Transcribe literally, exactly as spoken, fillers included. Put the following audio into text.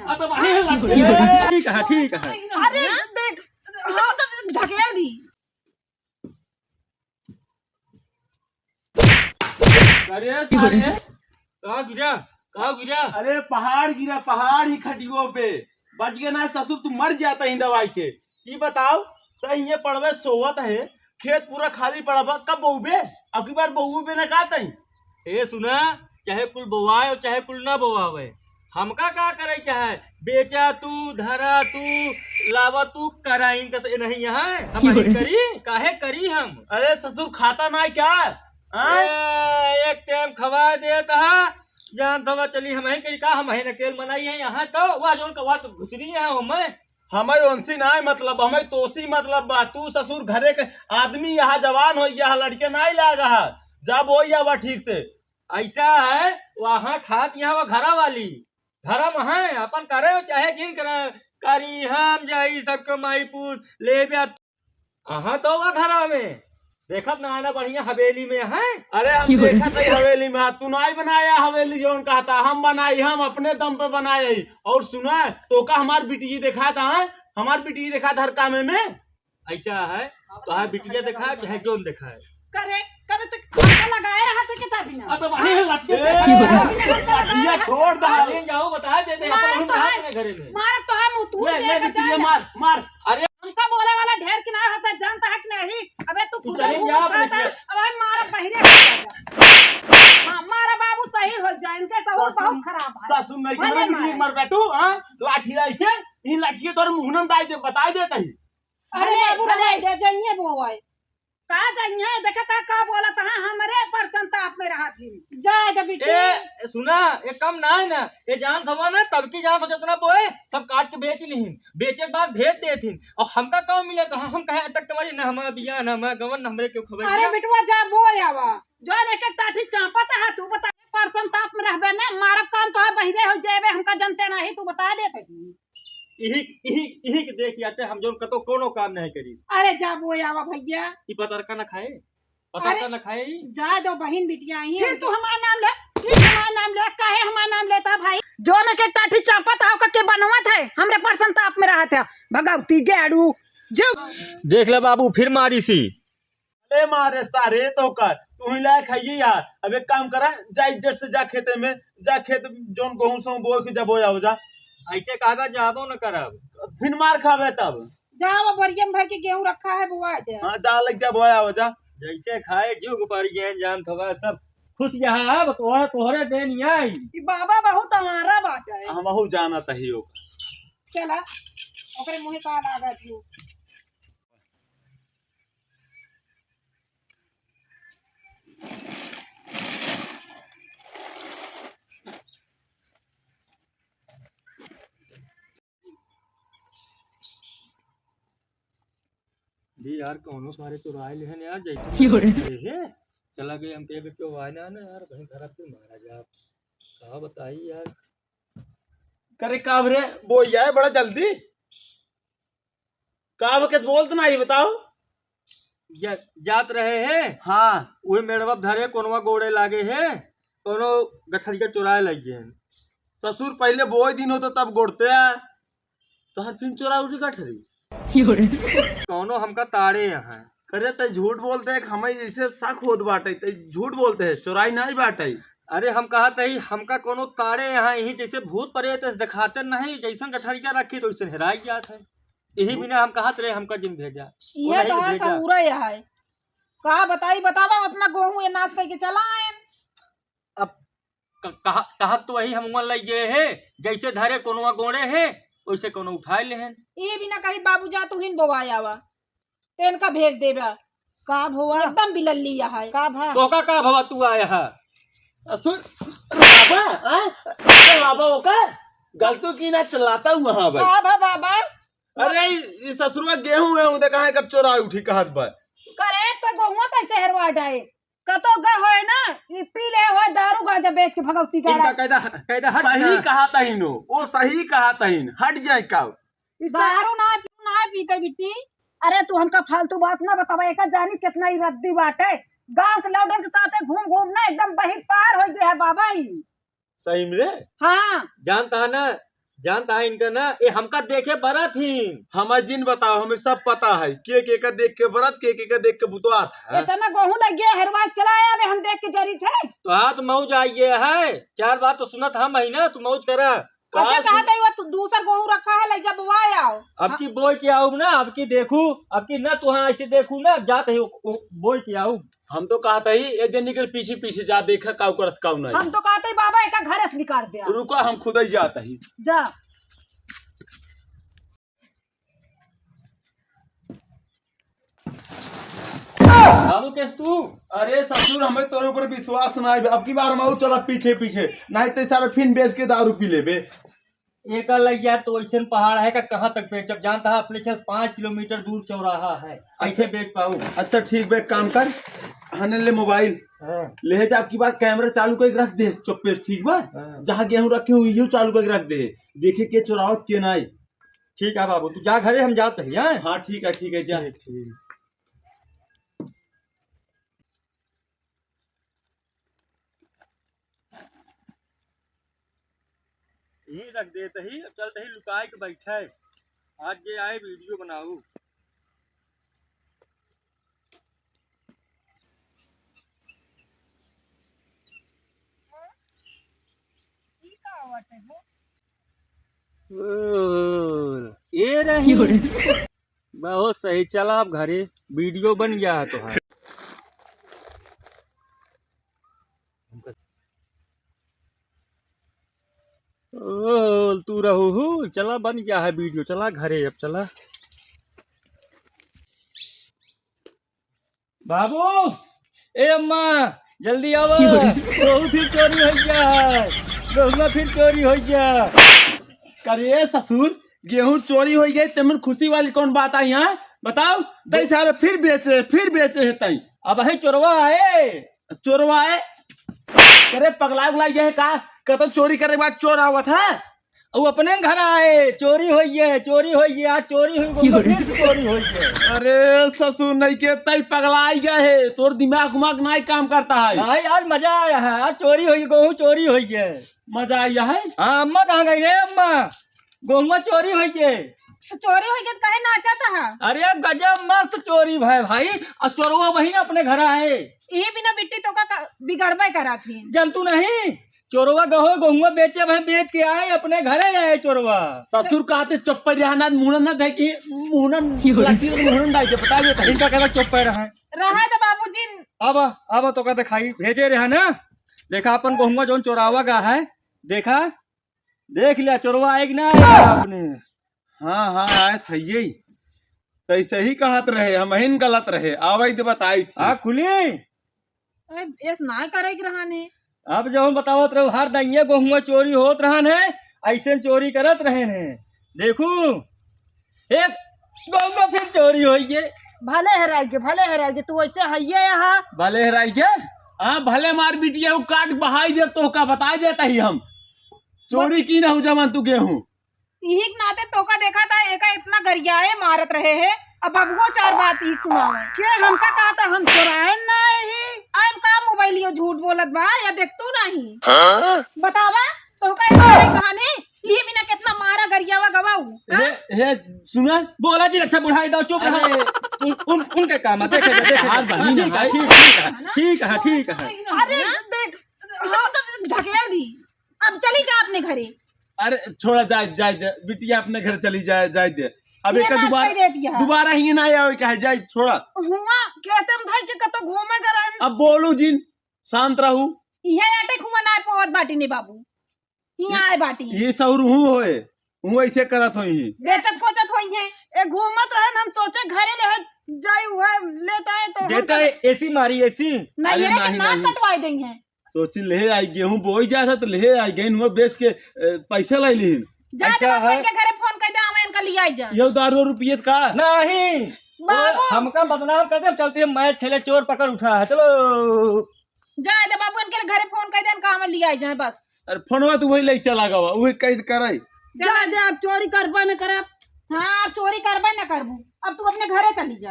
अब वहीं लग गए। ठीक है, ठीक है। अरे देख, सब तो ढकेल दी। अरे सारे, कहाँ गिरा? कहाँ गिरा? अरे पहाड़ गिरा, पहाड़ ही खटियो पे। बच गए ना ससुर, तू मर जाता ही दवाई के। ये बताओ, तो ये पड़वे सोवत है, खेत पूरा खाली पड़ा बा, कब बोबे? अब की बार बोबे ना का तई? ए सुना, चाहे कुल बोवाए और चाहे कुल ना बोवावे, हमका का करे के है? बेचा तू, धरा तू, लावा तू, कराइन कस ए नहीं यहाँ, हम नहीं करी, काहे करी हम? अरे ससुर खाता ना है क्या? हाँ? ए, एक टाइम खवा देत हा, जान दवा चली हम ही करी का, हम ही नकेल मनाई है यहाँ तो, वह जोन का वह तो घुसरी है हमें। हमें उनसी ना है मतलब, हमें तोसी मतलब बा। तू ससुर घरे के आदमी यहाँ जवान हो गया है, लड़के ना ही लागा है, जब हो गया बा ठीक से। ऐसा है, वहाँ खात यहाँ वो घरा वाली, धर्म है, अपन करे चाहे जिन करे, करी हम जाई सबके माई पूत, ले ब्या। अहाँ तो वा घरा में, देखत ना आना बढ़िया हवेली में है। अरे हम देखत है हवेली में, तू नाई बनाया हवेली जौन कहता, हम बनाई, हम अपने दम पे बनाए ही। और सुना, तो का हमार बिटिया देखा था, हैं? हमार बिटिया देखा था हर कामे में। ऐसा है, तोहार बिटिया देखा, चाहे जौन देखा है। करे, करे तो हमको लगाए रहा थे कितना भी ना। अब तो वहीं लटके ए, थे। ये छोड़ दे। अरे जाओ, बता दे दे, मार अपन तो हम है, अपने घरे में। मार तो हम, तू ले, ले, लेकर बिटिया, जाएगा। मार, मार। अरे हमका बोले वाला ढेर कि ना होता, जानता है कि नहीं? अबे तू तू खुद चले ही जा अपने खाता, बिटिया। अब हम मारा बहिरे हो जाएगा। हाँ, मारा बाबू सही हो जाए, इनके सहूर सासू, बहुत खराब है। सासू नहीं भले खेला, बिटिया मारे। मर बे तू, हाँ? लाठी लाई के, इन लाठी के तोर मुंह में डाल दे, बता दे तही। अरे भले, बाबू, भले। भले, दे जाइए बोवाई। का जाइए, देखा था का बोला था, हमरे पर संताप में रहा थी। जाए दे बिटी। ए, ए, सुना, ए कम ना है ना, ए जान थवा ना, तब की जान थो जितना बोए, सब काट के बेच लिहिन, बेचे के बाद भेज देथिन, और हमका का मिले तो हम कहे अटक तुम्हारी ना हमारा बिया, ना हमारा गवन, ना हमरे क्यों खबर अरे दिया? बिटवा जा बोए आवा, जौन एक एक टाठी चापत है, तू बता, पर संताप में रहबे ना, मारब काम तो है, बहिरे हो जाएबे, हमका जनते नहीं, तू बता दे तही। इही, इही, इही के देख आते हम जौन कतो कोनो काम नहीं करी। अरे जा बोए आवा भैया। ई पतरका न खाए, पतरका अरे, न खाए ई। जा दो बहिन बिटिया आई हैं। फिर तू हमार नाम ले, फिर हमार नाम ले, काहे हमार नाम लेता भाई? जौन के टाठी चापत आओ का के बनवत है, हमरे पर संताप में रहत है। भगवती गेड़ू, जो देख ले बाबू, फिर मारी सी। अरे मारे सारे तो कर, तू ही लायक है ये यार। अब एक काम करा, जा इज्जत से जा खेते में, जा खेत जौन गेहूं से बोए के जब हो जाओ जा। ऐसे कहबे जाबो न करब। फिर मार खाबे तब। जाओ, बोरिया में भर के गेहूं रखा है, बुआ दे। हाँ, जा लग जा, बोया हो जा। जैसे खाए जुग पर गेन जान थोबा सब खुश यहाँ है, तोहरे, तोहरे देन आई। ई बाबा बहुत हमारा बाटे। हम बहुत जानत ही ओकर। चला, ओकरे मुँहे का लागत हो। जी यार, कौनो सारे चुराए लेहन यार, जैसे क्यों रे? हे, चला गए हम कहे, "क्यों आए ना, ना यार, कहीं घर फिर मारा जाए।" का बताई यार। करे का रे, बोया है बड़ा जल्दी। का बकत बोलत नाही, बताओ। या, जात रहे हैं। हाँ। उहे मेड़वा धरे, कोनवा गोड़े लागे हैं, कोनो गठरिया चुराए लगे हैं। ससुर, पहिले बोए दिन होता तब गोड़ते हैं। तोहर फिर चोरा उठी गठरी। कौनो हमका ताड़े यहाँ। करे ते झूठ बोलते हैं, हमें जैसे शक होत बाटे, ते झूठ बोलते हैं, चोराई नहीं बाटे। अरे हम कहत ही, हमका कोनो ताड़े यहाँ, यही जैसे भूत प्रेत ऐसे दिखाते नहीं, जैसन गठरिया रखी तो वैसन हेराई जात है। यही बिना हम कहत रहे, हमका जिन भेजा। वो ये नहीं तो है भेजा। सबूरा यह है। का बताई, बतावा, उतना गेहूं ये नाश करके चला आयन। अब क-, कहा-, कहत तो वही हम उमन लग गए है, जैसे धरे कोनो गोड़े है, वैसे कोनो उठाए लेहन। ये बिना कही, "बाबू जा, तू हिन बोवाए आवा।" तेन का भेज देबा। का भवा? एकदम बिलल्ली है। का भा? तोका का भवा तू आया है? सुन, लाबा, हाँ? लाबा ओका? गलतू की ना चलाता हुआ, हाँ भाई। का भा बाबा? अरे, ई, ई ससुरवा गेहूं, गेहूं देखा है, कब चोरा उठी कहत बा। करे तो गेहुआ कैसे हेरवा डाए? कतो ग होए ना, ई पी ले होए दारू गांजा बेच के भगौती गाड़ा। इनका कायदा, कायदा हट सही ना। कहा तहीन हो, वो सही कहा तहीन, हट जाए का? ई दारू ना पी, ना पीते बिट्टी। अरे तू हमका फालतू बात ना बतावा, एका जानी कितना ई रद्दी बाटे। गांव के लौंडन के साथे घूम घूम ना एकदम बहिर पार हो गया है बाबा ई। सही में रे? हाँ। जानता है ना, जानत है इनका ना, ये हमका देखे बरत ही। हमें जिन बताओ, हमें सब पता है, के के का देख के बरत, के के का देख के बुतवात है। इतना गहूं लग गया, हर बात चला आया, अबे हम देख के जरी थे। तो हाँ, तो मौज आई गया है, चार बात तो सुनत हम है ना, तू मौज करा। अच्छा, आज कहत है वो तू दूसर गहूं रखा है, ले जब वा आओ। अब की बोई के आऊब ना, अब की देखू, अब की ना तुहां ऐसे देखू ना, जात है वो, वो बोई के आऊब। हम तो कहत ही, ए जनी के पीछे पीछे जा, देखा काऊ करत काऊ नहीं। हम तो कहत ही, बाबा, एका घर से निकाल दे। रुका, हम खुद ही जात ही। जा। बाबू, केस तू? अरे ससुर, हमें तोरे ऊपर विश्वास ना है। अब की बार हम और चला पीछे पीछे, नहीं तो सारा फिन बेच के दारू पी लेबे। एका लगिया तो ऐसन पहाड़ है का कहाँ तक बेचब? जानता है, अपने खेत पाँच किलोमीटर दूर चौराहा है, ऐसे अच्छा। बेच पाऊ? अच्छा ठीक बे, एक काम कर, हने ले मोबाइल, हाँ। ले जा, अब की बार कैमरा चालू करके रख दे चुप्पे से, ठीक बा? हाँ। जहाँ गेहूँ रखे हूँ, यू चालू करके रख दे, देखे के चोरावत के नाई। ठीक है बाबू, तू जा घरे, हम जात ही, हाँ? हाँ, ठीक है, ठीक है, जा। ठीक, ठीक। यहीं रख देत ही, अब चलत ही लुकाए के बैठे। आज जे आए वीडियो बनाऊ। ओ, ये रही। बहुत सही, चला अब घरे, वीडियो बन गया है तोहार। ओ, तू रहू हु, चला बन गया है वीडियो, चला घरे अब चला। बाबू, ए अम्मा, जल्दी आवा। क्यों रे? गेहूं फिर चोरी हो गया है, गेहुआ फिर चोरी हो गया। अरे ससुर, गेहूं चोरी हो गई, तेमन खुशी वाली कौन बात आई है? बताओ, दई सारे फिर बेच रहे, फिर बेच रहे तई। अब है चोरवा आए। चोरवा आए? अरे पगला उगला गया है का? कतो चोरी करे के बाद चोर आवत है? वो अपने घर आए, चोरी होई है, चोरी होई है, आज चोरी हुई, गोबर फिर से चोरी होई है। अरे ससुर नहीं के तई पगला आई गया है, तोर दिमाग उमाग नहीं काम करता है। भाई आज मजा आया है, आज चोरी होई, गेहूं चोरी होई है। मजा आया है? हाँ, अम्मा कहाँ गई रे अम्मा? गोहुआ चोरी होई के। तो चोरी होई के तो काहे नाचत हा? अरे गजब मस्त चोरी भाई, भाई, और चोरवा वही ना अपने घर आए। यही बिना बिट्टी तो का, का बिगड़बे करा थी। जनतू नहीं, चोरवा गहो गोहुआ बेचे भाई, बेच के आए अपने घरे आए चोरवा। ससुर कहते चुप्पे रहा ना, मुहना ना दे कि मुहना लाठी में मुहना डाल के बता देता। इनका कहता चुप्पे रहा। रहा तो बाबूजी। अब, अब तो कहते खाई भेजे रहा ना, देखा अपन गोहुआ जौन चोरावा गा है, देखा, देख लिया, चोरवा आए कि ना आए आपने? हाँ, हाँ, आए थे ये। तैसे ही कहत रहे, हम हिन गलत रहे, आवे तो बताई थी। हाँ, खुली। अरे, ऐस ना करे के रहन है। अब जब हम बतावत रहो, हर दइये गोहुआ चोरी होत रहन है, ऐसे चोरी करत रहन है। देखू, एक गोहुआ फिर चोरी होई गे। भले हेराई गे, भले हेराई गे, तू ऐसे हइये यहाँ। भले हेराई गे? हाँ, भले मार बिटिया, वो काट बहाई दे, तो का बताई देता ही हम। चोरी की ना हो जवान तू गेहूं। इही के नाते तोका देखा था, एका इतना गरियाए मारत रहे है, अब बबुओ चार बात ही सुनावे। के हमका कहा था हम चोराए ना ही? अब का मोबाइलियो झूठ बोलत बा या देखतू नहीं? हाँ? बतावा, तोका इतना कहानी, इही बिना कितना मारा गरियावा गवाऊ, हाँ? हे, हे, सुना, बोला जी, अच्छा बुढ़ाई दो, चुप रहा। अरे। उन, उन, उनके काम है, देखे, देखे, देखे। हाथ बनी ठीक है, भाई। ठीक, ठीक है, ठीक है, ठीक है। अरे, देख, ढकेल दी। अब चली जा अपने घरे। अरे छोड़ा, जाए, जाए दे, बिटिया अपने घर चली जाए, जाए दे। अब ये एक नाश्ता दोबारा, ही दे दिया। दोबारा ही ना आवे, कहे जाए, छोड़ा। हुआ खेते में धर के कतो घूमे करे। अब बोलू जिन, शांत रहू। इहे अटक हुआ ना पवत बाटी ने बाबू। ही ये, आए बाटी। ये सौर हूँ होए, हूँ ऐसे करत होई ही। बेचत खोचत होई है। ए घूमत रहन, हम सोचे घरे ले जाई, उहे लेता है तो हम देता है, एसी मारी, एसी। नहीं, अरे ये ना नहीं, नाक नहीं। कटवाई देई है। सोची ले आई, गेहूं बोई जात है तो ले आई, गेहूं बेच के, ए, पैसा लाई लीन। जा ऐसा दे बाबू, है। इनके घरे फोन कर दे, आवे इनका ले आई जा। ये दारू रुपये का? नहीं। बाबू। वो हमका बदनाम कर दे, चलते हैं मैच खेले, चोर पकड़ उठा है, चलो। जा दे बाबू, इनके घरे फोन कर दे, इनका हमें ले आई जाए बस। अरे फोनवा तू वही ले चला गवा, वही कैद कराई। जा दे, अब चोरी करबा न करब। हाँ, अब चोरी करबा न करबू, अब तू अपने घरे चली जा।